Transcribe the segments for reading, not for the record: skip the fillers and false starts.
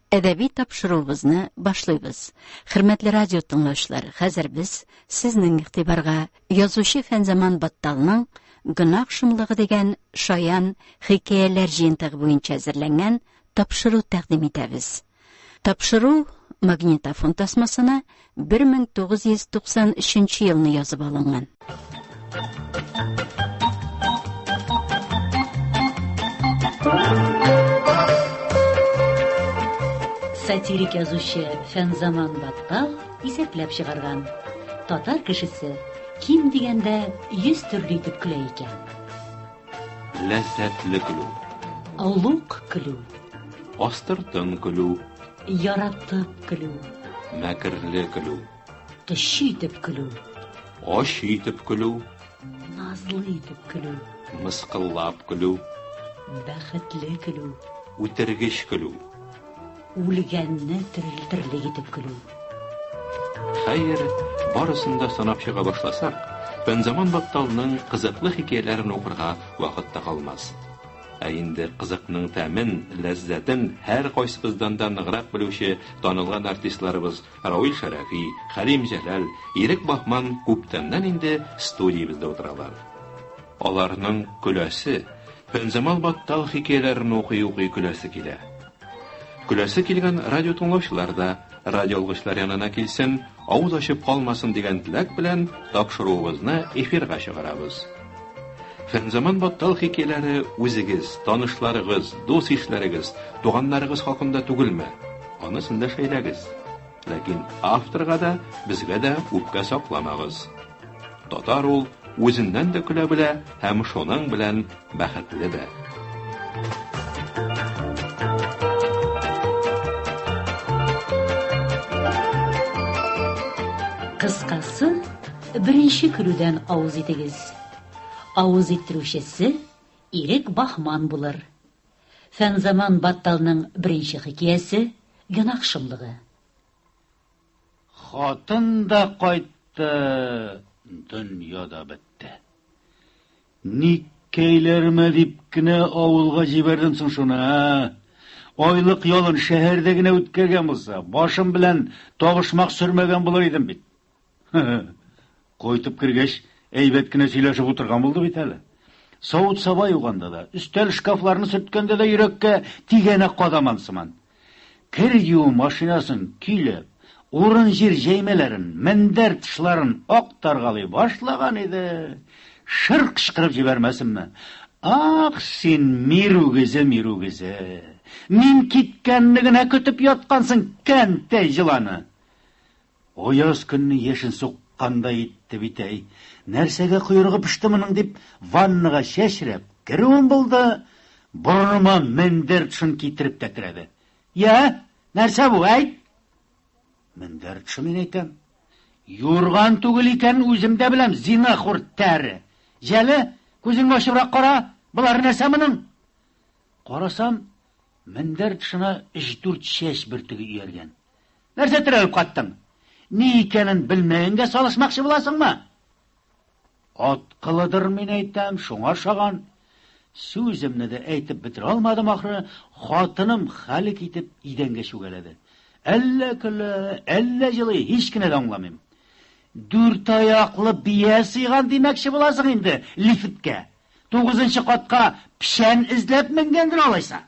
Әдәби тапшыруыбызны башлыйбыз. Хөрмәтле радио тыңлаучылар, хәзер без сезнең игътибарга язучы Фәнзаман Батталның Гөнаһ шомлыгы дигән шаян хикәяләр җыентыгы буенча әзерләнгән тапшыру тәкъдим итәбез. Тапшыру магнитофон тасмасына 1993 елны язып алынган. Сатирик язучы Фәнзаман Баттал исәпләп чыгарган. Татар кешесе ким дигәндә 100 төрле итеп көлә икән. Ләззәтле көлү. Олуг көлү. Астыртын көлү. Яратып көлү. Мәкерле көлү. Төче итеп көлү. Ачы итеп көлү. Назлы итеп көлү. Мыскыллап көлү. Бәхетле көлү. Үтергеч көлү. Үлгәнне терелтерлек итеп көлү. Хәер, барысын да санап чыга башласак, Фәнзаман Батталның кызыклы хикәяләрен укырга вакыт та калмас. Ә инде кызыкның тәмен, ләззәтен һәркайсыбыздан да ныграк белүче танылган артистларыбыз Равил Шәрәфи, Хәлим Җәләл, Ирек Баһман күптәннән инде студиябездә утыралар. Аларның көләсе, Фәнзамал Баттал хикәяләрен укый-укый көләсе килә. Көләсе килгән радио тыңлаучылар да радиоалгычлар янына килсен, авыз ачып калмасын дигән теләк белән тапшыруыбызны эфирга чыгарабыз. Фәнзаман Баттал хикәяләре үзегез, танышларыгыз, дус-ишләрегез, туганнарыгыз хакында түгелме? Анысын да шәйләгез. Ләкин авторга да, безгә дә үпкә сакламагыз. Татар ул үзеннән дә көлә белә һәм шуның белән бәхетле дә. Кыскасы, беренче көлүдән авыз итегез. Авыз иттерүчесе Ирек Баһман булыр. Фәнзаман Батталның беренче хикәясе Гөнаһ шомлыгы. Хатын да кайтты, дөнья да бетте. Ник кәйләрмә дип кенә авылга җибәрдем соң шуны, ә? Айлык ялын шәһәрдә генә үткәргән булса, башым белән табышмак сөрмәгән булыр идем бит. Кайтып кергәч, әйбәт кенә сөйләшеп утырган булды бит әле. Савыт-саба юганда да, өстәл шкафларны сөрткәндә дә йөрәккә тигәнәк кадаман сыман. Кер юу машинасын көйләп, урын-җир җәймәләрен, мендәр тышларын актаргалый башлаган иде, шыр кычкырып җибәрмәсенме? Ах син, мир үгезе, мир үгезе! Мин киткәнне генә көтеп яткансың, кәнтәй җыланы! Аяз көнне яшен суккандай итте бит әй. Нәрсәгә койрыгы пеште моның дип, ваннага чәчрәп керүем булды, борыныма мендәр тышын китереп тә терәде. Я, нәрсә бу, әйт? Мендәр тышы мин әйтәм. Юрган түгел икәнен үзем дә беләм, зинахур тәре. Җәле, күзеңне ачыбрак кара, болар нәрсә моның? Карасам, мендәр тышына өч-дүрт чәч бөртеге өяргән. Нәрсә терәлеп каттың? Ни икәнен белмәгәнгә салышмакчы буласыңмы? Ат кылыдыр, мин әйтәм, шуңа ошаган. Сүземне дә әйтеп бетерә алмадым ахры, хатыным хәле китеп идәнгә чүгәләде. Әллә көлә, әллә җылый, һич кенә дә аңламыйм. Дүрт аяклы бия сыйган димәкче буласың инде лифткә. Тугызынчы катка печән эзләп менгәндер алайса.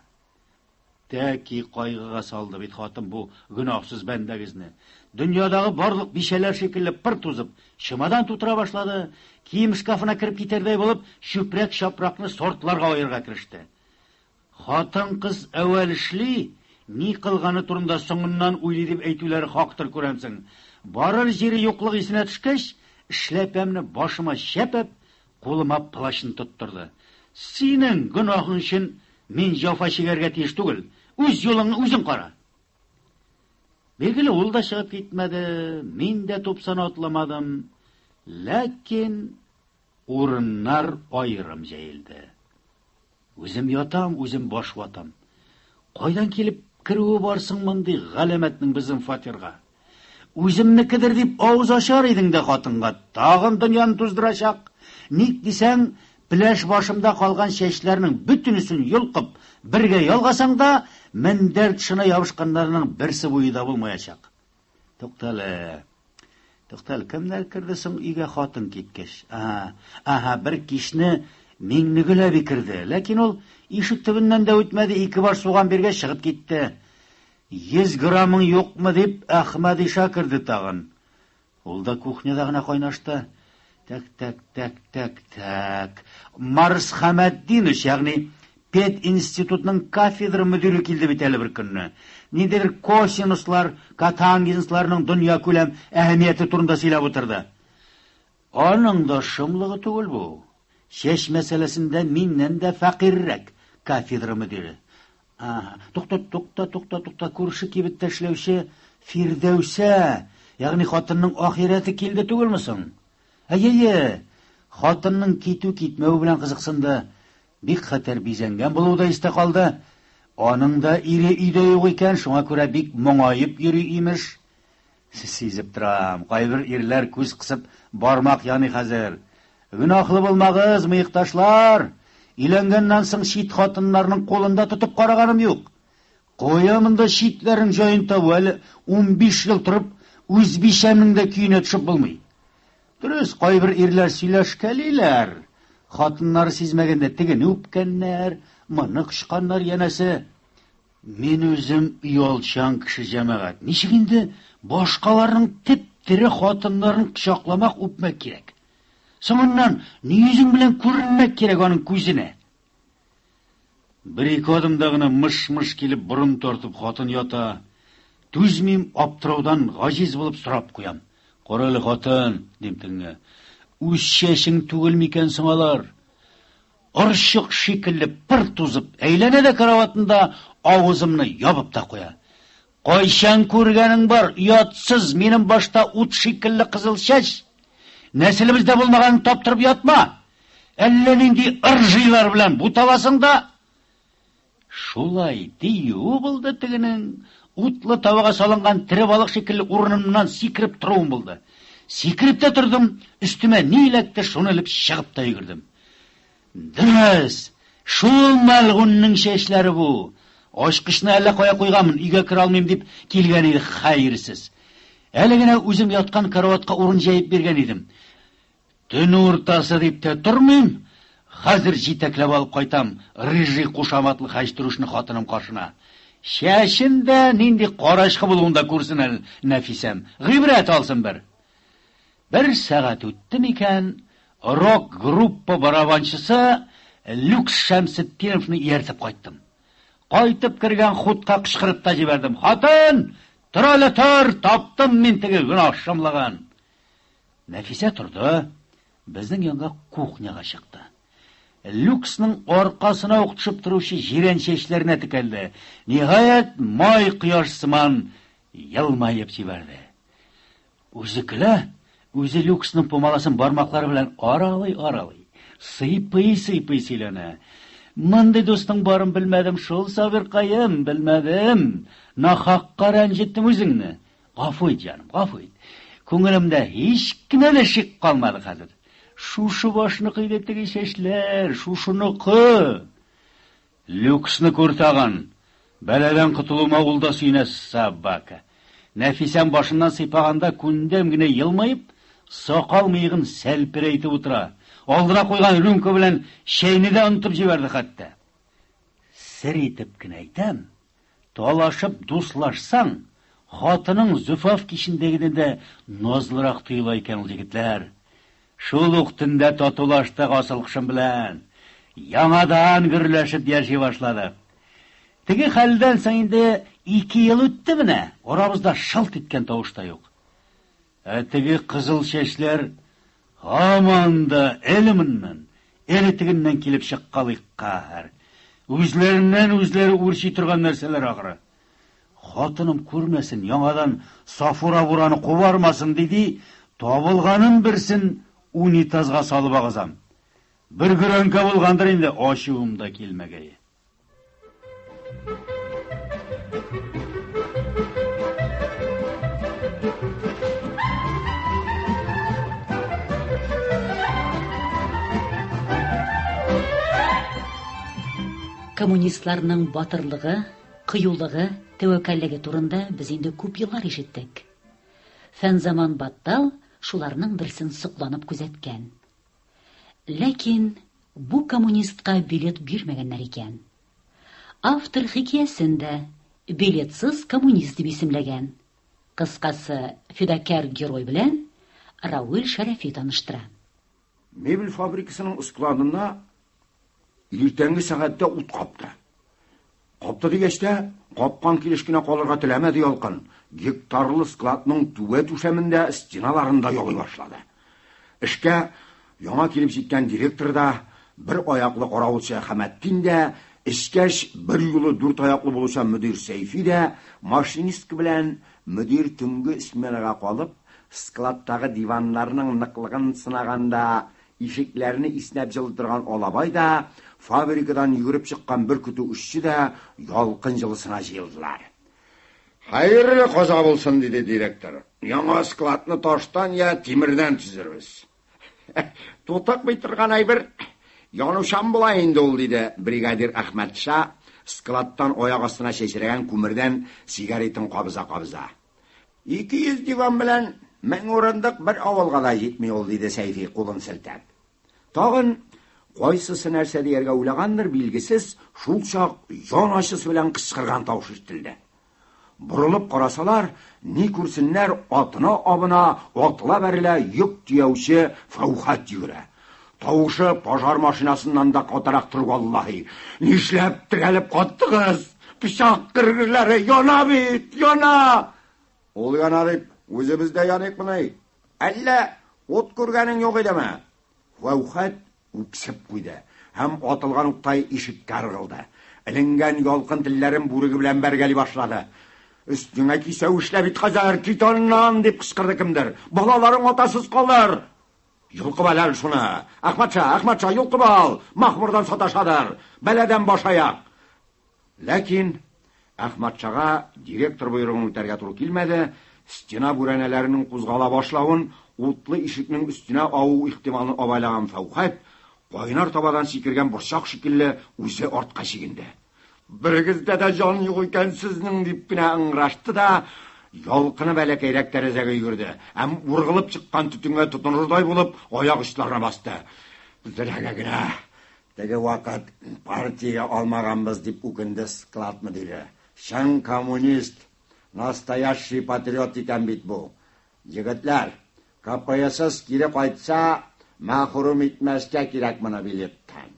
Тәки кайгыга салды бит хатын бу гөнаһсыз бәндәгезне. Дөньядагы барлык бичәләр шикелле пыр тузып, чемодан тутыра башлады, кием шкафына кереп китәрдәй булып, чүпрәк-чапракны сортларга аерырга кереште. Хатын-кыз әүвәл эшли, ни кылганы турында соңыннан уйлый дип әйтүләре хактыр, күрәмсең. Барыр җире юклык исенә төшкәч, эшләпәмне башыма чәпәп, кулыма плащны тоттырды. Синең гөнаһың өчен мин җәфа чигәргә тиеш түгел. Үз юлыңны үзең кара. Билгеле, ул да чыгып китмәде, мин дә тупсаны атламадым. Ләкин урыннар аерым җәелде. Үзем ятам, үзем баш ватам. Кайдан килеп керүе бар соң мондый галәмәтнең безнең фатирга? Үземнекедер дип авыз ачар идең дә хатынга тагын дөньяны туздырачак. Ник дисәң, пеләш башымда калган чәчләрнең бөтенесен йолкып, бергә ялгасаң да, мендәр тышына ябышканнарының берсе буе да булмаячак. Туктале. Туктале, кемнәр керде соң өйгә хатын киткәч? Ага, ага, бер кичне Миңнегөл әби керде. Ләкин ул ишек төбеннән дә үтмәде, ике баш суган биргәч чыгып китте. 100 граммың юкмы дип Әхмәдиша керде тагын. Ул да кухняда гына кайнашты. Тәк, тәк, тәк, тәк, тәк. Марс Хәмәтдинович, ягъни пединститутның кафедра мөдире килде бит әле бер көнне. Ниндидер косинуслар, котангенсларның дөньякүләм әһәмияте турында сөйләп утырды. Аның да шомлыгы түгел бу. Чәч мәсьәләсендә миннән дә фәкыйрьрәк кафедра мөдире. Ага, тукта, тукта, тукта, тукта, күрше кибеттә эшләүче Фирдәүсә, ягъни хатынның ахирәте килде түгелме соң? Әйе, хатынның китү-китмәве белән кызыксынды. Бик хәтәр бизәнгән булуы да истә калды. Аның да ире өйдә юк икән, шуңа күрә бик моңаеп йөри имеш. Сизеп торам, кайбер ирләр күз кысып бармак яный хәзер. Гөнаһлы булмагыз, мыекташлар! Өйләнгәннән соң чит хатыннарның кулында тотып караганым юк. Кая монда читләрнең җаен табу, әле 15 ел торып, үз бичәмнең дә көенә төшеп булмый. Дөрес, кайбер ирләр сөйләшкәлиләр. Хатыннары сизмәгәндә тегене үпкәннәр, моны кочканнар, янәсе. Мин үзем оялчан кеше, җәмәгать. Ничек инде башкаларның теп-тере хатыннарын кочакламак, үпмәк кирәк? Соңыннан ни йөзең белән күренмәк кирәк аның күзенә? Бер-ике адымда гына мыш-мыш килеп борын тартып хатын ята. Түзмим, аптыраудан гаҗиз булып сорап куям. Кара әле, хатын, дим тегеңә. Үз чәчең түгел микән соң алар? Орчык шикелле пыр тузып әйләнә дә караватында авызымны ябып та куя. Кайчан күргәнең бар, оятсыз, минем башта ут шикелле кызыл чәч. Нәселебездә булмаганын таптырып ятма. Әллә нинди ыржыйлар белән буталасың да. Шулай диюе булды тегенең, утлы табага салынган тере балык шикелле урынымнан сикереп торуым булды. Сикереп тә тордым, өстемә ни эләкте, шуны элеп чыгып та йөгердем. Дөрес, шул мәлгуньнең чәчләре бу. Ачкычны әллә кая куйганмын, өйгә керә алмыйм дип килгән иде хәерсез. Әле генә үзем яткан караватка урын җәеп биргән идем. Төн уртасы дип тә тормыйм, хәзер җитәкләп алып кайтам Рыжий кушаматлы хәчтерүшне хатыным каршына. Чәчен дә нинди карачкы булуын да күрсен әле Нәфисәм, гыйбрәт алсын бер. Бер сәгать үтте микән, рок-группа барабанчысы Люкс Шәмсетдиновны ияртеп кайттым. Кайтып кергән хутка кычкырып та җибәрдем. Хатын, тор әле, тор, таптым мин теге гөнаһ шомлыгын. Нәфисә торды, безнең янга кухняга чыкты. Люксның аркасына ук төшеп торучы җирән чәчләренә текәлде. Ниһаять, май кояш сыман елмаеп җибәрде. Үзе көлә, үзе Люксның пумаласын бармаклары белән аралый-аралый, сыйпый-сыйпый сөйләнә. Мондый дустың барын белмәдем шул, Сабиркаем, белмәдем. Нахакка рәнҗеттем үзеңне. Гафу ит, җаным, гафу ит. Күңелемдә һич кенә дә шик калмады хәзер. Шушы башныкы иде теге чәчләр, шушыныкы. Люксны күр тагын. Бәладән котылуыма ул да сөенә, собака. Нәфисәм башыннан сыйпаганда күндәм генә елмаеп, сакал-мыегын сәлперәйтеп утыра. Алдына куйган рюмка белән чәйне дә онытып җибәрде хәтта. Сер итеп кенә әйтәм, Талашып дуслашсаң, хатының зөфаф кичендәгедән дә назлырак тоела икән ул, егетләр. Шул ук төндә татулаштык асыл кошым белән. Яңадан гөрләшеп яши башладык. Теге хәлдән соң инде ике ел үтте менә, арабызда шылт иткән тавыш та юк. Ә теге кызыл чәчләр һаман да әле моннан, әле тегеннән килеп чыккалый каһәр. Үзләреннән үзләре үрчи торган нәрсәләр ахры. Хатыным күрмәсен, яңадан Сафура бураны кубармасын диди, табылганын берсен унитазга салып агызам. Бер гөрәнкә булгандыр инде, ачуым да килмәгәе. Коммунистларның батырлыгы, кыюлыгы, тәвәккәллеге турында без инде күп еллар ишеттек. Фәнзаман Баттал шуларның берсен сокланып күзәткән. Ләкин бу коммунистка билет бирмәгәннәр икән. Автор хикәясен дә Билетсыз коммунист дип исемләгән. Кыскасы, фидакяр герой белән Рауил Шәрәфи таныштыра. Мебель фабрикасының складында иртәнге сәгатьтә ут капты. Капты дигәч тә, капкан килеш кенә калырга теләмәде ялкын. Гектарлы складның түбә түшәмендә, стеналарында ялый башлады. Эшкә яңа килеп җиткән директор да, бер аяклы каравылчы Әхмәтдин дә, эчкәч бер юлы дүрт аяклы булучан мөдир Сәйфи дә, машинистка белән мөдир төнге сменага калып, складтагы диваннарның ныклыгын сынаганда ишекләрне иснәп җылытырган алабай да, фабрикадан йөгереп чыккан бер көтү эшче дә ялкын җылысына җыелдылар. Хәерле каза булсын, диде директор. Яңа складны таштан я тимердән төзербез. Тутыкмый торган әйбер янучан була инде ул, диде бригадир Әхмәтша, складтан аяк астына чәчрәгән күмердән сигаретын кабыза-кабыза. 200 диван белән 1000 урындык бер авылга да җитми ул, диде Сәйфи кулын селтәп. Тагын кайсысы нәрсә дияргә уйлагандыр, билгесез, шул чак җан ачысы белән кычкырган тавыш ишетелде. Борылып карасалар, ни күрсеннәр, атына абына, атыла бәрелә йөк төяүче Фәүхәт йөгерә. Тавышы пожар машинасыннан да катырак валлаһи. Нишләп терәлеп каттыгыз? Пычак кергерләре яна бит, яна! Ул яна дип, үзебез дә яныйкмыни? Әллә ут күргәнең юк идеме? Фәүхәт үксеп куйды һәм атылган уктай ишеккә ыргылды. Эленгән ялкын телләрен бүреге белән бәргәли башлады. Өстеңә кисәү эшлә бит хәзер, кит аннан, дип кычкырды кемдер. Балаларың атасыз калыр. Йолкып ал әле шуны. Әхмәтша, Әхмәтша, йолкып ал. Махмурдан саташадыр. Бәләдән баш аяк. Ләкин Әхмәтшага директор боерыгын үтәргә туры килмәде. Стена бүрәнәләренең кузгала башлавын, утлы ишекнең өстенә аву ихтималын абайлаган Фәүхәт, кайнар табадан сикергән борчак шикелле үзе артка чигенде. Берегездә дә җан юк икән сезнең дип кенә ыңгырашты да, ялкыны бәләкәйрәк тәрәзәгә йөгерде һәм ургылып чыккан төтенгә тотынырдай булып аяк очларына басты. Зрәгә генә теге вакыт партиягә алмаганбыз дип үкенде склад мөдире. Чын коммунист, настоящий патриот икән бит бу. Егетләр, КПСС кире кайтса, мәхрүм итмәскә кирәк моны билеттан.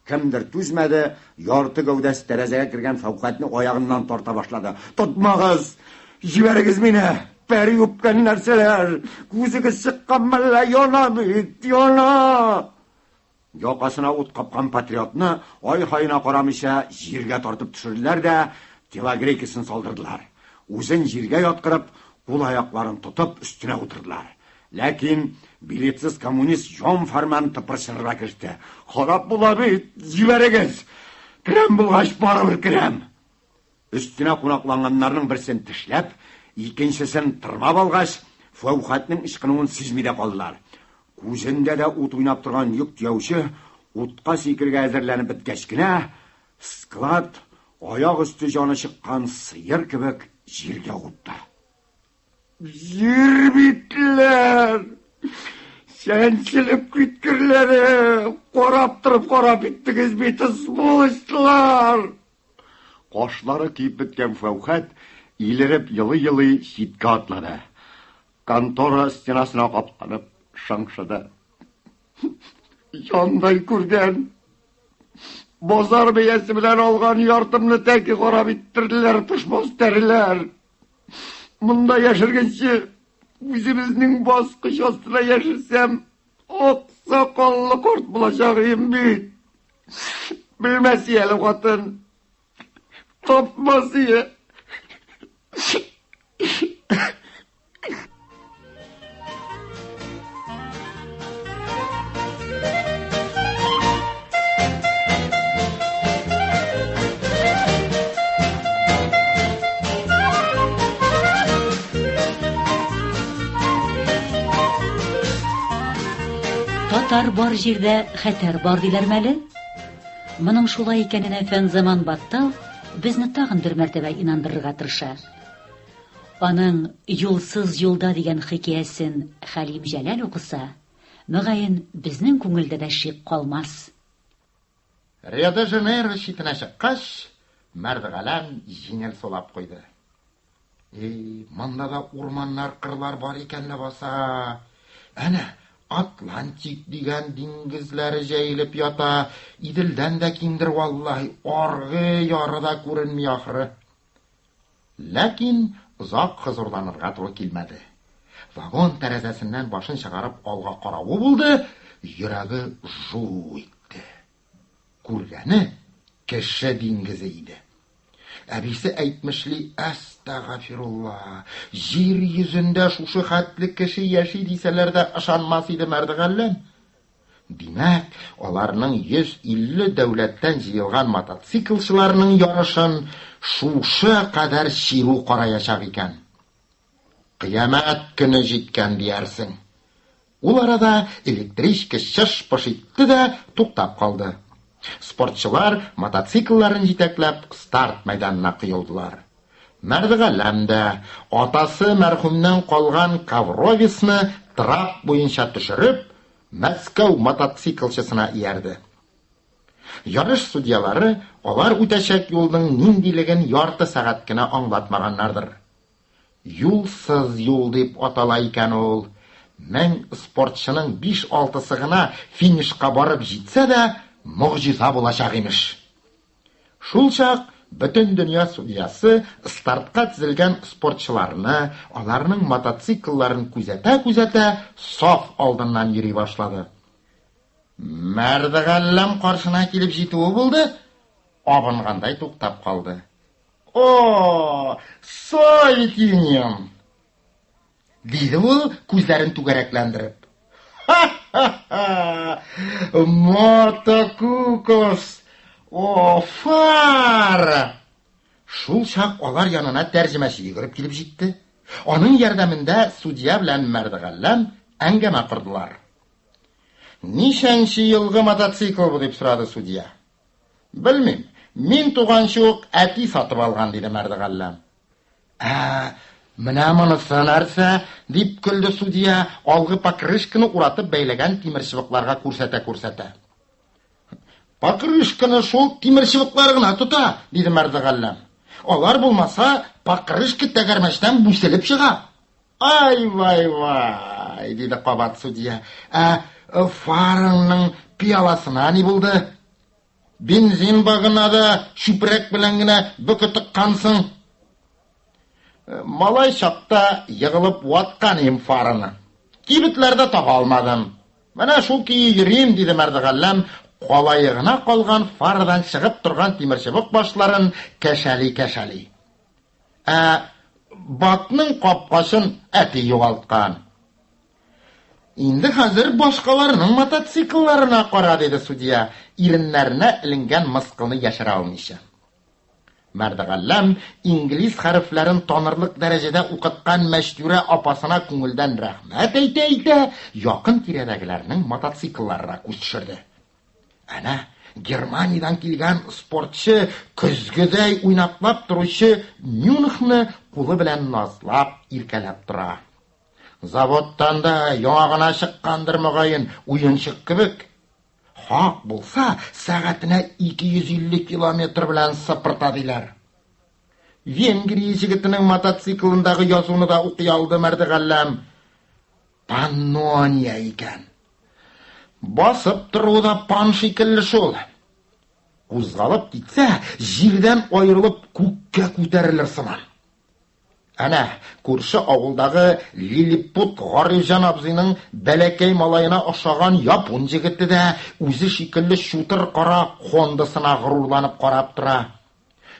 Кемдер түзмәде, ярты гәүдәсе тәрәзәгә кергән Фәүхәтне аягыннан тарта башлады. Тотмагыз! Җибәрегез мине! Пәри үпкән нәрсәләр! Күзегез чыккан мәллә, яна бит, яна! Якасына ут капкан патриотны ай-һаена карамыйча җиргә тартып төшерделәр дә телогрейкасын салдырдылар. Үзен җиргә яткырып, кул аякларын тотып өстенә утырдылар. Ләкин билетсыз коммунист җан фәрман тыпырчынырга кереште. Харап була бит, җибәрегез! Керәм булгач, барыбер керәм! Өстенә кунакланганнарның берсен тешләп, икенчесен тырмап алгач, Фәүхәтнең ычкынуын сизми дә калдылар. Күзендә дә ут уйнап торган йөк төяүче утка сикергә әзерләнеп беткәч кенә, склад аяк өсте җаны чыккан сыер кебек җиргә ауды. Җир битләр! Чәнчелеп киткерләре! Карап торып карап иттегез бит, сволочьлар! Кашлары киеп беткән Фәүхәт илереп елый-елый читкә атлады. Контора стенасына капланып шыңшыды. Җандай күргән базар бәясе белән алган яртымны тәки харап иттерделәр тошмас тәреләр. Монда яшергәнче үзебезнең баскыч астына яшерсәм, ак сакаллы карт булачак идем бит. Белмәс әле хатын. Тапмас ие. Татар бар җирдә хәтәр бар диләрме әле? Моның шулай икәненә Фәнзаман Баттал безне тагын бер мәртәбә инандырырга тырыша. Аның Юлсыз юлда дигән хикәясен Хәлим Җәләл укыса, мөгаен, безнең күңелдә дә шик калмас. Рио-де-Жанейро читенә чыккач, Мәрдегаләм җиңел сулап куйды. И, монда да урманнар, кырлар бар икән ләбаса. Әнә, Атлантик дигән диңгезләре җәелеп ята, Иделдән дә киңдер валлаһи, аргы яры да күренми ахры. Ләкин озак хозурланырга туры килмәде. Вагон тәрәзәсеннән башын чыгарып алга каравы булды, йөрәге жу итте. Күргәне кеше диңгезе иде. Әбисе әйтмешли, әстәгафирулла, җир йөзендә шушы хәтле кеше яши дисәләр дә ышанмас иде Мәрдегалләм. Димәк, аларның 150 дәүләттән җыелган мотоциклчыларның ярышын шушы кадәр чирү караячак икән. Кыямәт көне җиткән диярсең. Ул арада электричка чыш-пыш итте дә туктап калды. Спортчылар мотоциклларын җитәкләп старт мәйданына коелдылар. Мәрдегаләм дә, атасы мәрхүмнән калган Ковровисны трап буенча төшереп, Мәскәү мотоциклчысына иярде. Ярыш судьялары алар үтәчәк юлның ниндилеген ярты сәгать кенә аңлатмаганнардыр. Юлсыз юл дип атала икән ул. 1000 спортчының биш-алтысы гына финишка барып җитсә дә, могҗиза булачак, имеш. Шулчак бөтен дөнья судьясы стартка тезелгән спортчыларны, аларның мотоциклларын күзәтә-күзәтә саф алдыннан йөри башлады. Мәрдегалләм каршына килеп җитүе булды, абынгандай туктап калды. О, Совет Юнион! Диде ул, күзләрен түгәрәкләндереп. Ха-ха-ха! Мотокукос! О, фара! Шул чак алар янына тәрҗемәче йөгереп килеп җитте. Аның ярдәмендә судья белән Мәрдегалләм әңгәмә кордылар. Ничәнче елгы мотоцикл бу, дип сорады судья. Белмим, мин туганчы ук әти сатып алган, диде Мәрдегалләм. Ә, менә монысы нәрсә? дип көлде судья, алгы покрышканы уратып бәйләгән тимерчыбыкларга күрсәтә-күрсәтә. Покрышканы шул тимерчыбыклар гына тота, диде Мәрдегалләм. Алар булмаса, покрышка тәгәрмәчтән бүселеп чыга. Ай-вай-вай, диде кабат судья. Ә фарыңның пиаласына ни булды? Бензин багына да чүпрәк белән генә бөке тыккансың. Малай чакта егылып ваткан идем фараны. Кибетләрдә таба алмадым. Менә шул көе йөрим, диде Мәрдегалләм, калае гына калган фарадан чыгып торган тимерчыбык башларын кәшәли-кәшәли. Ә бакның капкачын әти югалткан. Инде хәзер башкаларның мотоциклларына кара, диде судья, иреннәренә эленгән мыскылны яшерә алмыйча. Мәрдегалләм инглиз хәрефләрен танырлык дәрәҗәдә укыткан Мәчтүрә апасына күңелдән рәхмәт әйтә-әйтә, якын тирәдәгеләрнең мотоциклларына күз төшерде. Әнә, Германиядән килгән спортчы көзгедәй уйнаклап торучы Мюнхны кулы белән назлап, иркәләп тора. Заводтан да яңа гына чыккандыр, мөгаен, уенчык кебек. Хак булса, сәгатенә 250 километр белән сыпырта диләр. Венгрия җегетенең мотоциклындагы язуны да укый алды Мәрдегалләм. Паннония икән. Басып торуы да пан шикелле шул. Кузгалып китсә, җирдән аерылып күккә күтәрелер сыман. Әнә, күрше авылдагы Лилипут Гарифҗан абзыйның бәләкәй малаена охшаган япун җегете дә үзе шикелле чутыр кара Хондасына горурланып карап тора.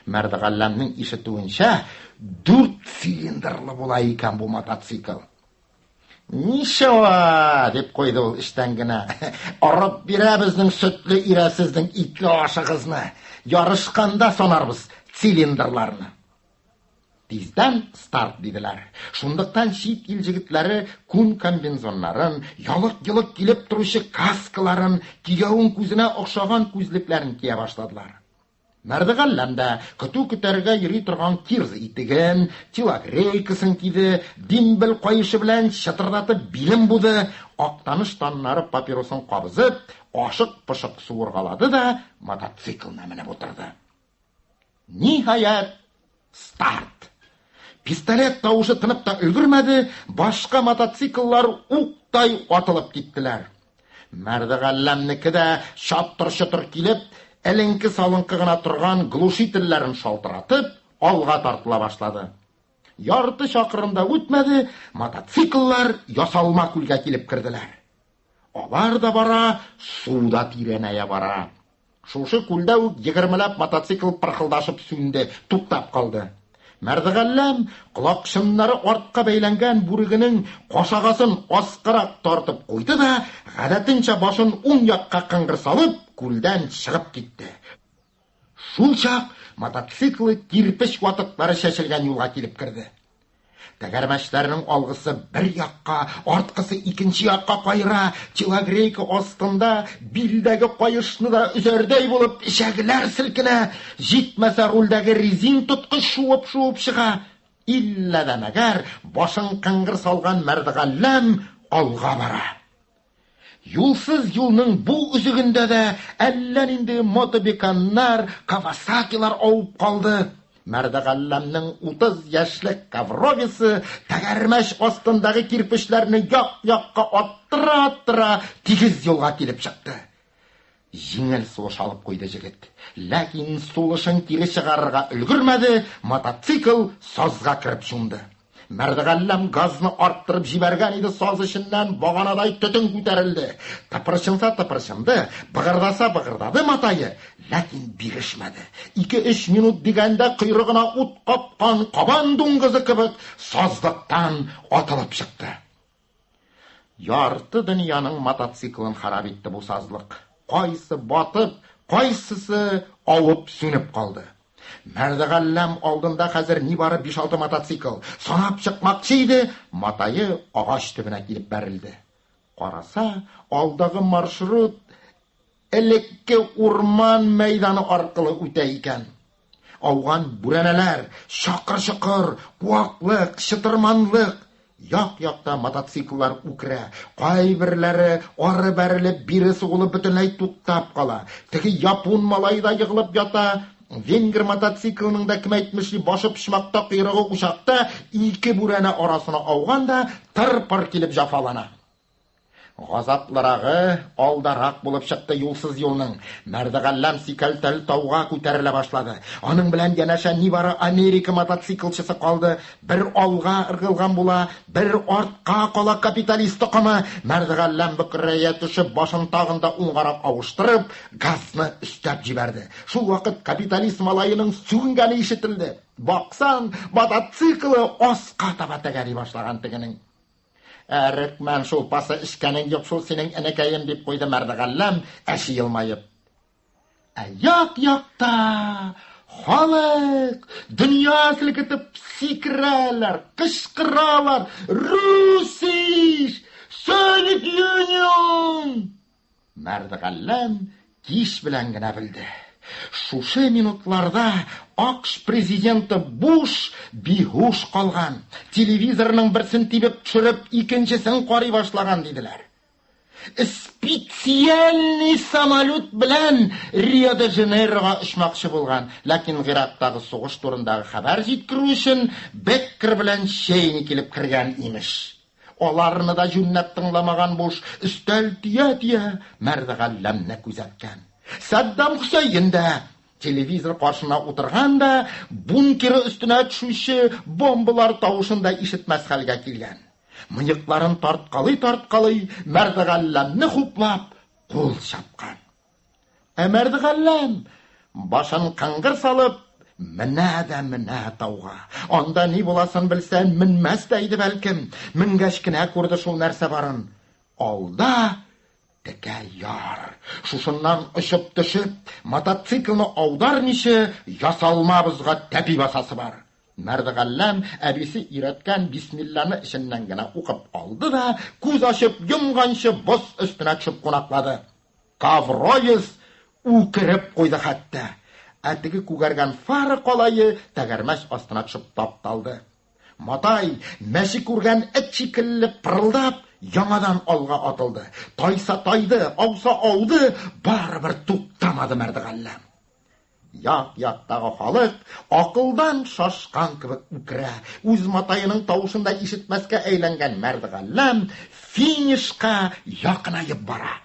Мәрдегалләмнең ишетүенчә, дүрт цилиндрлы була икән бу мотоцикл. Ничава, дип куйды ул эчтән генә. Орып бирә безнең сөтле ирә сезнең итле ашыгызны. Ярышканда санарбыз цилиндрларны. Тиздән старт диделәр. Шунлыктан чит ил җегетләре күн комбинзоннарын, ялык-йолык килеп торучы каскаларын, кигәвен күзенә охшаган күзлекләрен кия башладылар. Мәрдегалләм дә көтү көтәргә йөри торган кирза итеген, телогрейкасын киде, димбел каешы белән чытырдатып билен буды, Актаныш таннары папиросын кабызып, ашык-пошык суыргалады да мотоциклына менеп утырды. Ниһаять, старт! Пистолет тавышы тынып та өлгермәде, башка мотоцикллар уктай атылып киттеләр. Мәрдегалләмнеке дә чатыр-чотыр килеп, эленке-салынкы гына торган глушительләрен шалтыратып, алга тартыла башлады. Ярты чакрым да үтмәде, мотоцикллар ясалма күлгә килеп керделәр. Алар да бара, су да тирәнәя бара. Шушы күлдә үк егермеләп мотоцикл пырхылдашып сүнде, туктап калды. Мәрдегалләм колакчыннары артка бәйләнгән бүрегенең кашагасын аскарак тартып куйды да, гадәтенчә башын уң якка кыңгыр салып, күлдән чыгып китте. Шулчак мотоциклы кирпеч ватыклары чәчелгән юлга килеп керде. Тәгәрмәчләрнең алгысы бер якка, арткысы икенче якка каера, телогрейка астында билдәге каешны да өзәрдәй булып эчәгеләр селкенә, җитмәсә рульдәге резин тоткыч шуып-шуып чыга. Иллә дә мәгәр башын кыңгыр салган Мәрдегалләм алга бара. Юлсыз юлның бу өзегендә дә әллә нинди мотобеканнар, Кавасакилар авып калды. Мәрдегалләмнең 30 яшьлек Ковровисы тәгәрмәч астындагы кирпечләрне як-якка аттыра-аттыра тигез юлга килеп чыкты. Җиңел сулыш алып куйды җегет. Ләкин сулышын кире чыгарырга өлгермәде, мотоцикл сазга кереп чумды. Мәрдегалләм газны арттырып җибәргән иде, саз эченнән баганадай төтен күтәрелде. Тыпырчынса тыпырчынды, быгырдаса быгырдады матае, ләкин бирешмәде. Ике-өч минут дигәндә койрыгына ут капкан кабан дуңгызы кебек сазлыктан атылып чыкты. Ярты дөньяның мотоциклын харап итте бу сазлык. Кайсы батып, кайсысы авып сүнеп калды. Мәрдегалләм алдында хәзер нибары биш-алты мотоцикл. Санап чыкмакчы иде, матае агач төбенә килеп бәрелде. Караса, алдагы маршрут элекке урман мәйданы аркылы үтә икән. Ауган бүрәнәләр, чакыр-чокыр, куаклык, чытырманлык. Як-якта мотоцикллар үкерә. Кайберләре ары бәрелеп, бире сугылып бөтенләй туктап кала. Теге япун малае да егылып ята. Венгр мотоциклының да, кем әйтмешли, башы почмакта, койрыгы учакта, ике бүрәнә арасына ауган да тыр-пыр килеп җафалана. Газаплырагы алдарак булып чыкты юлсыз юлның. Мәрдегалләм сикәлтәл тауга күтәрелә башлады. Аның белән янәшә нибары Америка мотоциклчысы калды. Бер алга ыргылган була, бер артка кала капиталист токымы. Мәрдегалләм бөкрәя төшеп, башын тагын да уңгарак авыштырып, газны өстәп җибәрде. Шул вакыт капиталист малаеның сүгенгәне ишетелде. Баксаң, мотоциклы аска таба тәгәри башлаган тегенең. Әрекмән шулпасы эчкәнең юк шул синең, энекәем, дип куйды Мәрдегалләм, әче елмаеп. Ә як-якта халык дөнья селкетеп сикерәләр, кычкыралар, Русиш! Совет Юнион! Мәрдегалләм кич белән генә белде. Шушы минутларда АКШ президенты Буш биһуш калган, телевизорның берсен тибеп төшереп, икенчесен карый башлаган, диделәр. Специальный самолет белән Рио-де-Жанейрога очмакчы булган, ләкин Гыйрактагы сугыш турындагы хәбәр җиткерү өчен Беккер белән Чейни килеп кергән, имеш. Аларны да җүнләп тыңламаган Буш, өстәл төя-төя Мәрдегалләмне күзәткән. Саддам Хөсәен дә телевизор каршына утырган да, бункеры өстенә төшүче бомбалар тавышын да ишетмәс хәлгә килгән. Мыекларын тарткалый-тарткалый Мәрдегалләмне хуплап кул чапкан. Ә Мәрдегалләм, башын кыңгыр салып, менә дә менә тауга. Анда ни буласын белсә, менмәс тә иде бәлкем. Менгәч кенә күрде шул нәрсә барын. Алда текә яр. Шушыннан очып төшеп, мотоциклны аудармыйча, ясалма бозга тәпи басасы бар. Мәрдегалләм әбисе өйрәткән бисмилланы эченнән генә укып алды да, күз ачып йомганчы боз өстенә төшеп кунаклады. Ковровец үкереп куйды хәтта. Ә теге күгәргән фара калае тәгәрмәч астына төшеп тапталды. Матай, мәче күргән эт шикелле пырылдап, яңадан алга атылды. Тайса тайды, ауса ауды, барыбер туктамады Мәрдегалләм. Як-яктагы халык акылдан шашкан кебек үкерә. Үз матаеның тавышын да ишетмәскә әйләнгән Мәрдегалләм финишка якынаеп бара.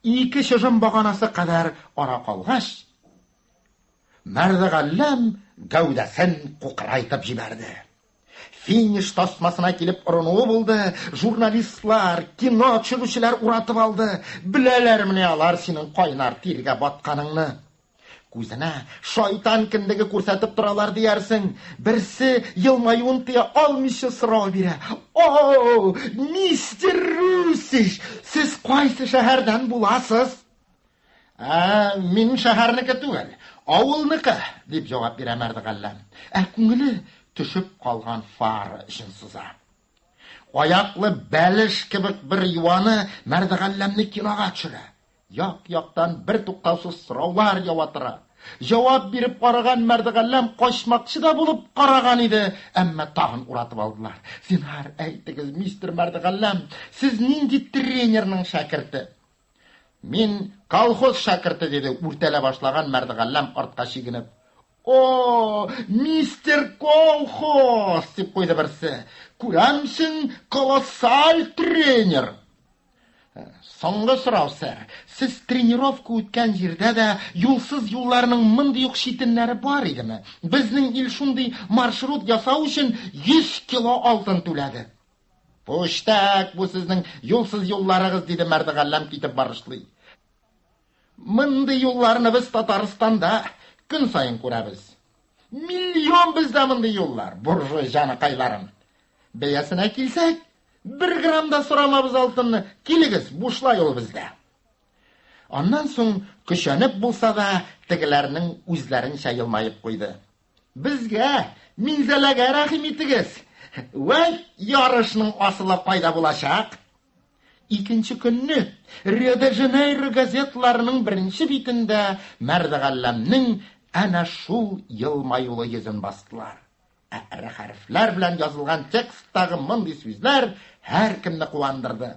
Ике чыжым баганасы кадәр ара калгач, Мәрдегалләм гәүдәсен кукырайтып җибәрде. Финиш тасмасына килеп орынуы булды, журналистлар, кино төшерүчеләр уратып алды. Беләләрмени алар синең кайнар тиргә батканыңны? Күзенә шайтан кендеге күрсәтеп торалар диярсең. Берсе елмаюын тыя алмыйча сорау бирә. О, мистер Русич, сез кайсы шәһәрдән буласыз? Ә, мин шәһәрнеке түгел, авылныкы, дип җавап бирә Мәрдегалләм. Ә күңеле төшеп калган фара өчен сыза. Аяклы бәлеш кебек бер юаны Мәрдегалләмне кинога төшерә. Як-яктан бер туктаусыз сораулар ява тора. Җавап биреп караган Мәрдегалләм качмакчы да булып караган иде, әмма тагын уратып алдылар. Зинһар, әйтегез, мистер Мәрдегалләм, сез нинди тренерның шәкерте? Мин колхоз шәкерте, диде үртәлә башлаган Мәрдегалләм артка чигенеп. О, мистер Колхоз, дип куйды берсе. Күрәмсең, колоссаль тренер. Соңгы сорау, сэр. Сез тренировка үткән җирдә дә юлсыз юлларның мондый ук читеннәре бар идеме? Безнең ил шундый маршрут ясау өчен 100 кило алтын түләде. Пүчтәк, бу сезнең юлсыз юлларыгыз, диде Мәрдегалләм китеп барышлый. Мондый юлларны без Татарстанда көн саен күрәбез. Миллион бездә мондый юллар, буржуй җаныкайларым. Бәясенә килсәк, бер грамм да сорамабыз алтынны. Килегез, бушлай ул бездә. Аннан соң көчәнеп булса да, тегеләрнең үзләренчә елмаеп куйды. Безгә, Минзәләгә рәхим итегез. Вәй, ярышның асылы кайда булачак? Икенче көнне Рио-де-Жанейро газетларының беренче битендә Мәрдегалләмнең әнә шул елмаюлы йөзен бастылар. Ә эре хәрефләр белән язылган тексттагы мондый сүзләр һәркемне куандырды.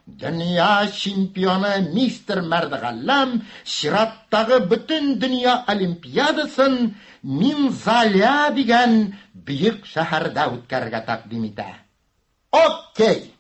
Дөнья чемпионы мистер Мәрдегалләм чираттагы бөтен дөнья олимпиадасын Минзаля дигән бөек шәһәрдә үткәрергә тәкъдим итә. Окей!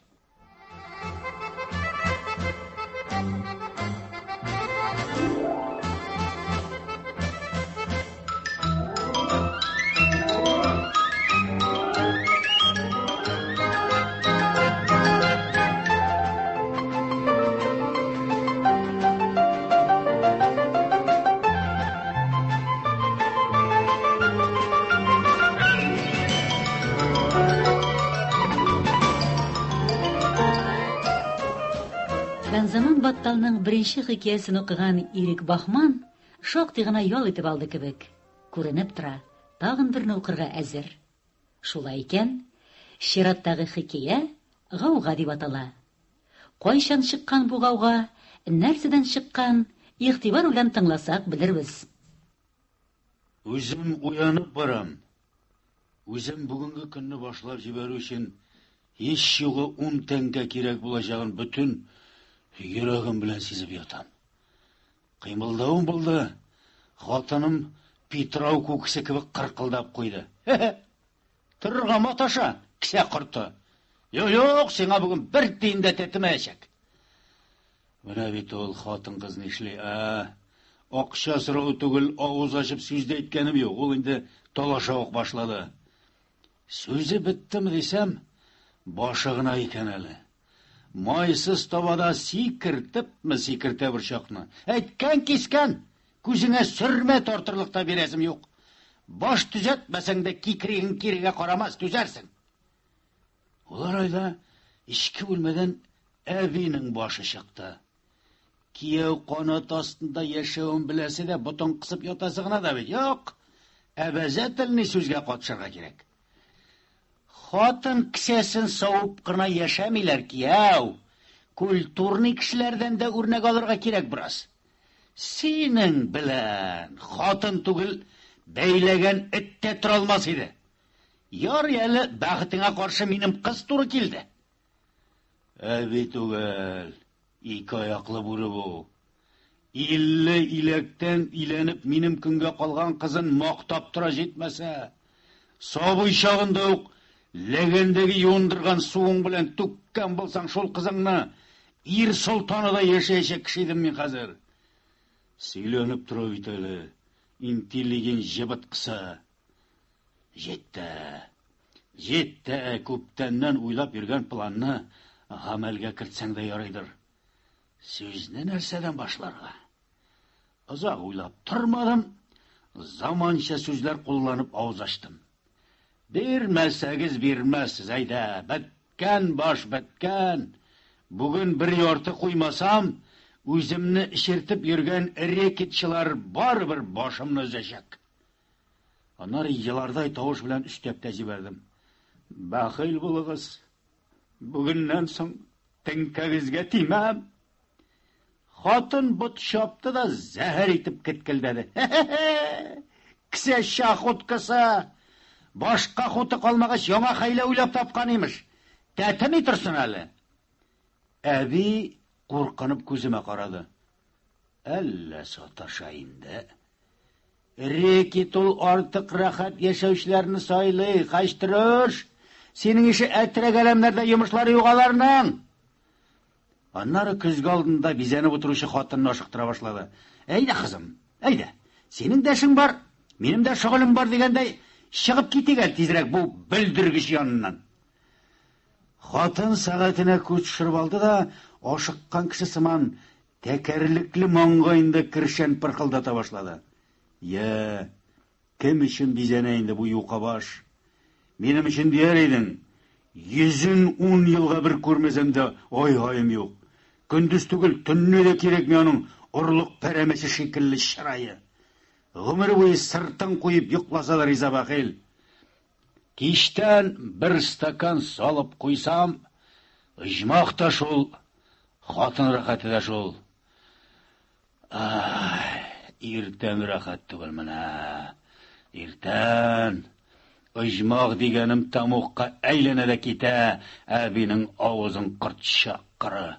Фәнзаман Батталның беренче хикәясен укыган Ирек Бахман шактый гына ял итеп алды кебек. Күренеп тора, тагын берне укырга әзер. Шулай икән, чираттагы хикәя Гауга дип атала. Кайчан чыккан бу гауга, нәрсәдән чыккан, игътибар белән тыңласак белербез. Үзем уянып барам. Үзем бүгенге көнне башлап җибәрү өчен һич югы ун тәңкә кирәк булачагын бөтен йөрәгем белән сизеп ятам. Кыймылдавым булды, хатыным Питрау күкесе кебек кыркылдап куйды. Торырга маташа, кесә корты. Юк, юк, сиңа бүген бер тиен дә тәтемәячәк. Менә бит ул хатын-кыз нишли, ә? Акча сорау түгел, авыз ачып сүз дә әйткәнем юк. Ул инде талаша ук башлады. Сүзе беттеме дисәм, башы гына икән әле. Майсыз табада сикертепме сикертә борчакны. Әйткән кискән, күзеңә сөрмә тартырлык та бирәсем юк. Баш төзәтмәсәң дә кикригең кирегә карамас, түзәрсең. Ул арада эчке бүлмәдән әбинең башы чыкты. Кияү канат астында яшәвен беләсе дә ботын кысып ятасы гына да бит. Юк, әбәзәтелни сүзгә катышырга кирәк. Хатын кесәсен савып кына яшәмиләр, кияү. Культурный кешеләрдән дә үрнәк алырга кирәк бераз. Синең белән хатын түгел, бәйләгән эт тә тора алмас иде. Ярый әле бәхетеңә каршы минем кыз туры килде. Әби түгел, ике аяклы бүре бу. 50 иләктән иләнеп минем көнгә калган кызын мактап тора җитмәсә. Сабый чагында ук ләгәндәге юындырган суың белән түккән булсаң шул кызыңны, ир солтаны да яшәячәк кеше идем мин хәзер. Сөйләнеп тора бит әле, интеллигент җыбыткысы. Җитте. Җитте, күптәннән уйлап йөргән планны гамәлгә кертсәң дә ярыйдыр. Сүзне нәрсәдән башларга? Озак уйлап тормадым, заманча сүзләр кулланып авыз ачтым. Бирмәсәгез бирмәссез, әйдә, беткән баш беткән. Бүген бер ярты куймасам, үземне эчертеп йөргән рэкетчылар барыбер башымны өзәчәк. Аннары елардай тавыш белән өстәп тә җибәрдем. Бәхил булыгыз. Бүгеннән соң теңкәгезгә тимәм. Хатын бот чапты да зәһәр итеп кеткелдәде. Кесә чахоткасы! Башка хуты калмагач, яңа хәйлә уйлап тапкан имеш. Тәтеми торсын әле. Әби куркынып күземә карады. Әллә саташа инде. Рекет ул артык рәхәт яшәүчеләрне сайлый, хәчтерүш! Синең ише әтрәк әләмнәрдә йомышлары юк аларның! Аннары көзге алдында бизәнеп утыручы хатынны ашыктыра башлады. Әйдә, кызым, әйдә. Синең дә эшең бар, минем дә шөгылем бар дигәндәй, чыгып китик әле тизрәк бу бөлдергеч яныннан. Хатын сәгатенә күз төшереп алды да, ашыккан кеше сыман, тәкәрлекле маңгаенда кершән пырхылдата башлады. Йә, кем өчен бизәнә инде бу юка баш? Минем өчен дияр идең. Йөзен ун елга бер күрмәсәм дә ай-һаем юк. Көндез түгел, төнне дә кирәкми аның орлык пәрәмәче шикелле чырае. Гомере буе сыртын куеп йокласа да риза бәхил. Кичтән бер стакан салып куйсам, оҗмах та шул, хатын рәхәте дә шул. Ай, иртән рәхәт түгел менә. Иртән оҗмах дигәнем тәмугка әйләнә дә китә, әбинең авызын корт чаккыры.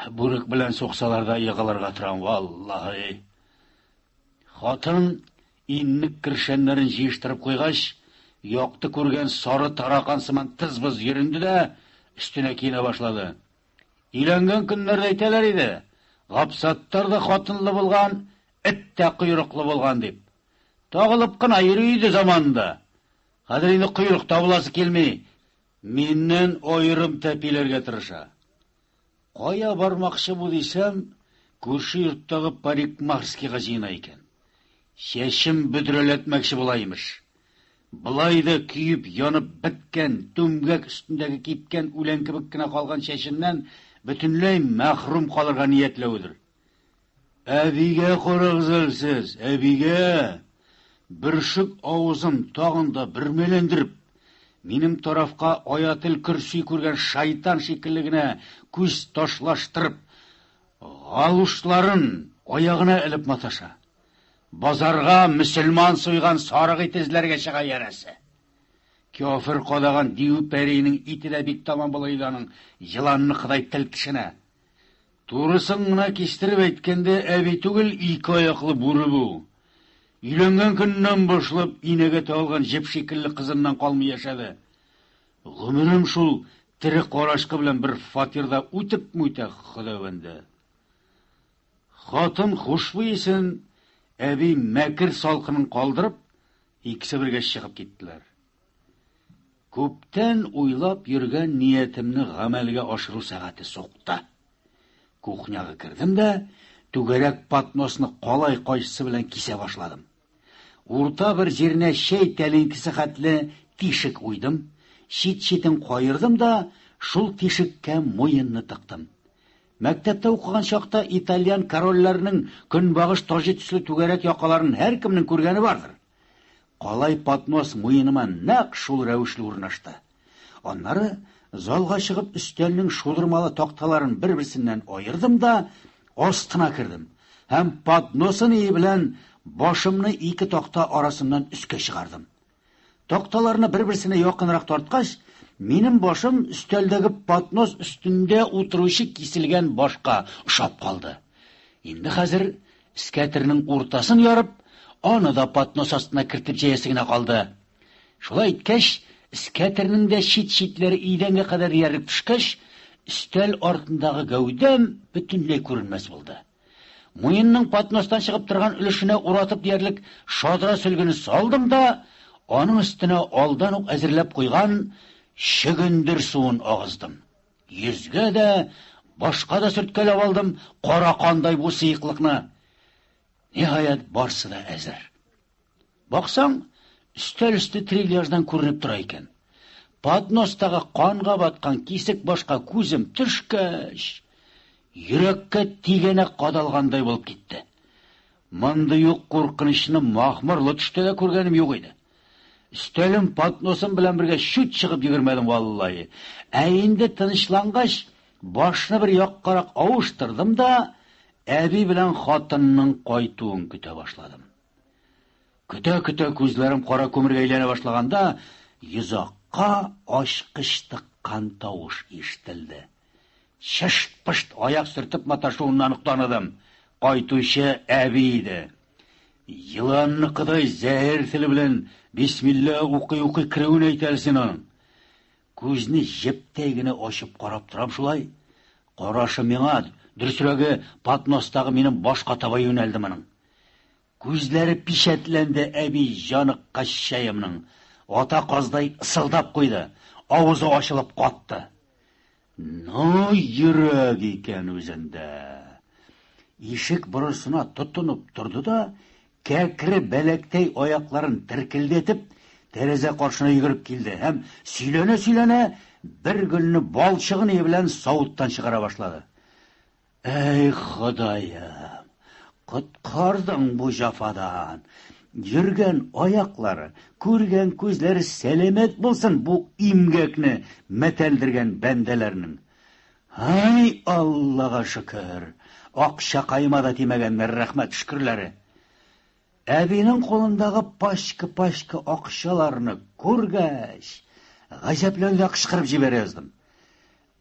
Бүрек белән суксалар да егылырга торам, валлаһи. Хатын иннек кершәннәрен җыештырып куйгач, якты күргән сары таракан сыман тыз-быз йөренде дә өстенә киенә башлады. Өйләнгән көннәрдә әйтәләр иде, Гапсаттар да хатынлы булган, эт тә койрыклы булган дип. Тагылып кына йөри иде заманында. Хәзер инде койрык та буласы килми. Миннән аерым тәпиләргә тырыша. Кая бармакчы бу дисәм, күрше йорттагы парикмахерскийга җыена икән. Чәчем бөдрәләтмәкче була имеш. Болай да көеп янып беткән, түмгәк өстендәге кипкән үлән кебек кенә калган чәченнән бөтенләй мәхрүм калырга ниятләведер. Әбигә карагыз әле сез, әбигә! Бөршек авызын тагын да бөрмәләндереп, минем тарафка аятел көрси күргән шайтан шикелле генә күз ташлаштырып, галушларын аягына элеп маташа. Базарга мөселман суйган сарык ите эзләргә чыга янәсе. Кяфер кадаган дию пәриенең ите дә бик таман була иде аның еланныкыдай тел тешенә. Турысын гына кистереп әйткәндә, әби түгел, ике аяклы бүре бу. Өйләнгән көннән башлап инәгә тагылган җеп шикелле кызыннан калмый яшәде. Гомерем шул тере карачкы белән бер фатирда үтепме үтә, Хода бәндә. Хатын хушбуй исен, әби мәкер салкынын калдырып, икесе бергә чыгып киттеләр. Күптән уйлап йөргән ниятемне гамәлгә ашыру сәгате сукты. Кухняга кердем дә, түгәрәк подносны калай кайчысы белән кисә башладым. Урта бер җиренә чәй тәлинкесе хәтле тишек уйдым, чит-читен каердым да шул тишеккә муенны тыктым. Мәктәптә укыган чакта итальян корольләренең көнбагыш таҗы төсле түгәрәк якаларын һәркемнең күргәне бардыр. Калай поднос муеныма нәкъ шул рәвешле урнашты. Аннары залга чыгып өстәлнең шудырмалы такталарын бер-берсеннән аердым да астына кердем. һәм подносы ние белән башымны ике такта арасыннан өскә чыгардым. Такталарны бер-берсенә якынрак тарткач, минем башым өстәлдәге поднос өстендә утыручы киселгән башка ошап калды. Инде хәзер эскәтернең уртасын ярып, аны да поднос астына кертеп җәясе генә калды. Шулай иткәч, эскәтернең дә чит-читләре идәнгә кадәр диярлек төшкәч, өстәл артындагы гәүдәм бөтенләй күренмәс булды. Муенның подностан чыгып торган өлешенә уратып диярлек шадра сөлгене салдым да, аның өстенә алдан ук әзерләп куйган чөгендер суын агыздым. Йөзгә дә, башка да сөрткәләп алдым кара кандай бу сыеклыкны. Ниһаять, барсы да әзер. Баксаң, өстәл өсте трильяждан күренеп тора икән. Подностагы канга баткан кисек башка күзем төшкәч, йөрәккә тигәнәк кадалгандай булып китте. Мондый ук куркынычны махмырлы төштә дә күргәнем юк иде. Өстәлем подносым белән бергә чүт чыгып йөгермәдем валлаһи. Ә инде тынычлангач, башны бер яккарак авыштырдым да, әби белән хатынның кайтуын көтә башладым. Көтә-көтә күзләрем кара күмергә әйләнә башлаганда, йозакка ачкыч тыккан тавыш ишетелде. Чышт-пышт аяк сөртеп маташуыннан ук таныдым. Кайтучы әби иде. Еланныкыдай зәһәр теле белән бисмилла укый-укый керүен әйт әле син аның. Күзне җептәй генә ачып карап торам шулай. Карашы миңа, дөресрәге, подностагы минем башка таба юнәлде моның. Күзләре пичәтләнде әби җаныккаччаемның. Ата каздай ысылдап куйды, авызы ачылып катты. Ну, йөрәк икән үзендә. Ишек борысына тотынып торды да, кәкре бәләктәй аякларын теркелдәтеп, тәрәзә каршына йөгереп килде һәм сөйләнә-сөйләнә бер гөлне балчыгы ни белән савыттан чыгара башлады. Әй, Ходаем, коткардың бу җафадан. Йөргән аяклары, күргән күзләре сәламәт булсын бу имгәкне мәтәлдергән бәндәләрнең. Ай, Аллага шөкер, акчакаема да тимәгәннәр, рәхмәт шөкерләре. Әбинең кулындагы пачка-пачка акчаларны күргәч, гаҗәпләнүдә кычкырып җибәрә яздым.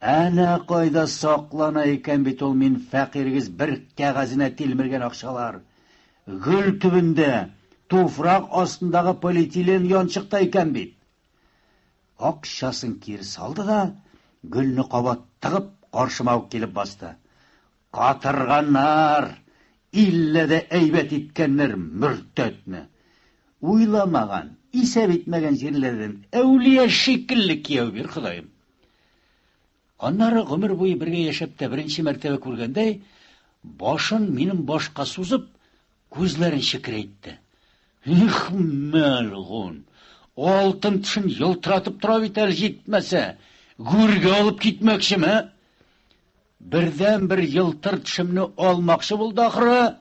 Әнә кайда саклана икән бит ул мин фәкыйрегез бер кәгазенә тилмергән акчалар. Гөл төбендә, туфрак астындагы полиэтилен янчыкта икән бит. Акчасын кире салды да, гөлне кабат тыгып, каршыма ук килеп басты. Катырганнар! Иллә дә әйбәт иткәннәр мөртәтне. Уйламаган, исәп итмәгән җирләрдән әүлия шикелле кияү бир, Ходаем. Аннары гомер буе бергә яшәп тә беренче мәртәбә күргәндәй, башын минем башка сузып, күзләрен чекерәйтте. Их, мәлгун! Алтын тешен елтыратып тора бит әле җитмәсә. Гүргә алып китмәкчеме? Бердәнбер елтыр тешемне алмакчы булды ахры,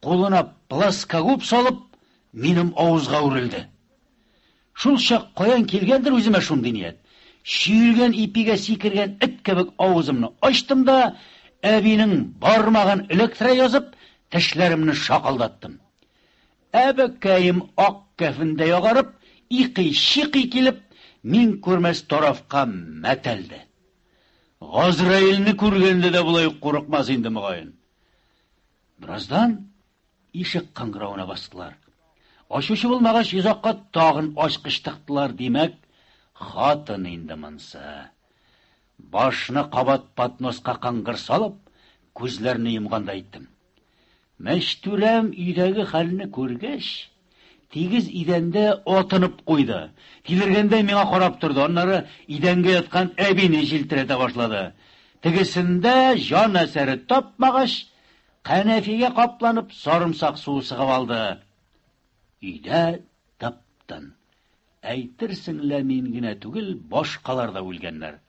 кулына плоскогуб салып, минем авызга үрелде. Шул чак каян килгәндер үземә шундый ният. Чөелгән ипигә сикергән эт кебек авызымны ачтым да, әбинең бармагын эләктерә язып, тешләремне шакылдаттым. Әбекәем ак кәфендәй агарып, икый-чикый килеп, мин күрмәс тарафка мәтәлде. Газраилне күргәндә дә болай ук курыкмас инде, мөгаен. Бераздан ишек кыңгыравына бастылар. Ачучы булмагач, йозакка тагын ачкыч тыктылар, димәк, хатын инде монсы. Башны кабат подноска кыңгыр салып, күзләрне йомгандай иттем. Мәчтүрәм өйдәге хәлне күргәч, тигез идәндә атынып куйды. Тилергәндәй миңа карап торды, аннары идәнгә яткан әбине җилтерәтә башлады. Тегесендә җан әсәре тапмагач, кәнәфигә капланып, сарымсак суы сыгып алды. Өйдә тып-тын. Әйтерсең лә мин генә түгел, башкалар да үлгәннәр.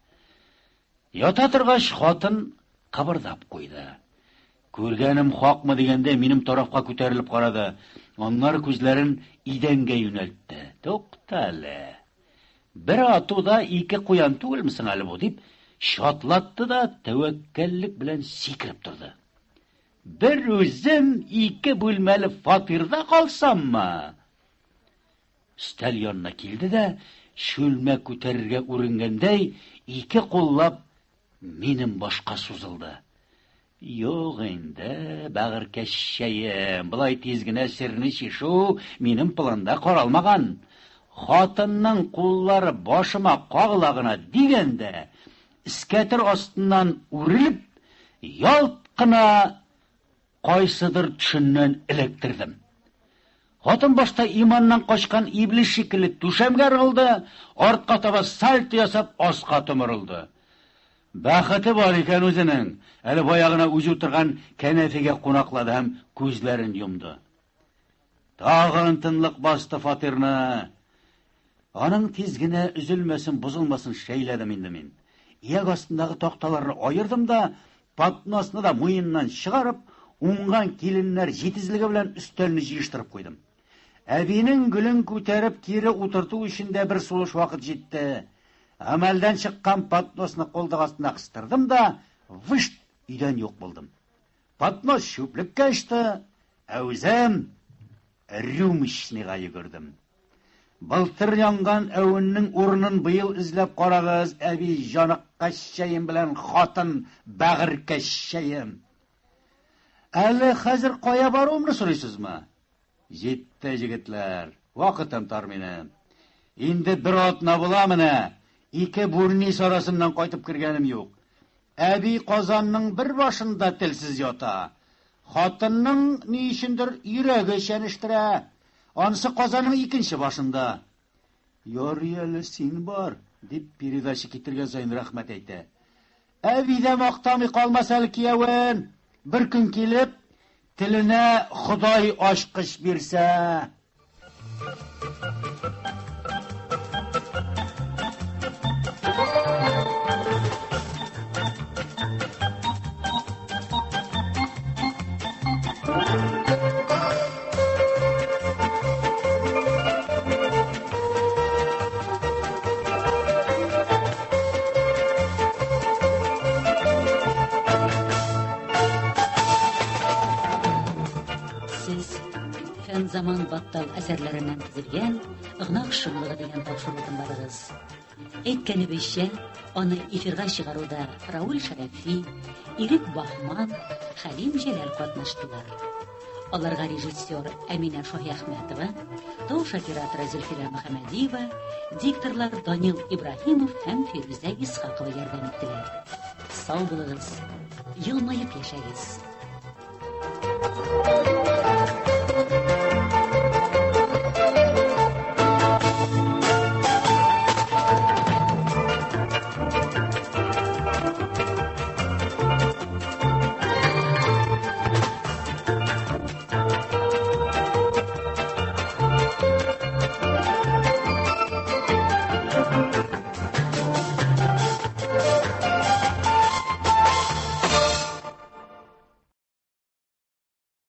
Ята торгач, хатын кыбырдап куйды. Күргәнем хакмы дигәндәй, минем тарафка күтәрелеп карады. Аннары күзләрен идәнгә юнәлтте. Тукта әле. Бер атуда ике куян түгелме соң әле бу, дип чатлатты да тәвәккәллек белән сикереп торды. Бер үзем ике бүлмәле фатирда калсаммы? Өстәл янына килде дә, чүлмәк күтәрергә үренгәндәй, ике куллап минем башка сузылды. Юк инде, бәгырькәччәем, болай тиз генә серне чишү минем планда каралмаган. Хатынның куллары башыма кагыла гына дигәндә, эскәтер астыннан үрелеп, ялт кына кайсыдыр төшеннән эләктердем. Хатын башта иманнан качкан иблис шикелле түшәмгә ыргылды, артка таба сальто ясап аска томырылды. Бәхете бар икән үзенең, әле бая гына үзе утырган кәнәфигә кунаклады һәм күзләрен йомды. Тагын тынлык басты фатирны. Аның тиз генә өзелмәсен, бозылмасын шәйләдем инде мин. Ияк астындагы такталарны аердым да, подносны да муеннан чыгарып, уңган киленнәр җитезлеге белән өстәлне җыештырып куйдым. Әбинең гөлен күтәреп кире утырту өчен дә бер сулыш вакыт җитте. Гамәлдән чыккан подносны култык астына кыстырдым да, вышт, өйдән юк булдым. Поднос чүплеккә очты, ә үзем рюмочныйга йөгердем. Былтыр янган әвеннең урынын быел эзләп карагыз, әби җаныккәччәем белән хатын бәгырькәччәем. Әле хәзер кая баруымны сорыйсызмы? Җитте, җегетләр, вакытым тар минем. Инде бер атна була менә, ике бурнис арасыннан кайтып кергәнем юк. Әби казанның бер башында телсез ята. Хатынның ни өчендер йөрәге чәнештерә. Анысы казанның икенче башында. Ярый әле син бар, дип передача китергән саен рәхмәт әйтә. Әби дә мактамый калмас әле киявен. Бер көн килеп, теленә Ходай ачкыч бирсә. Сез Фәнзаман Баттал әсәрләреннән төзелгән Гөнаһ шомлыгы дигән тапшыру тыңладыгыз. Әйткәнебезчә, аны эфирга чыгаруда Рауль Шәрәфи, Ирек Баһман, Хәлим Җәләл катнаштылар. Аларга режиссер Әминә Шаһиәхмәтова, тавыш операторы Зөлфирә Мөхәммәдиева, дикторлар Данил Ибраһимов һәм Фирүзә Исхакова ярдәм иттеләр. Сау булыгыз, елмаеп яшәгез.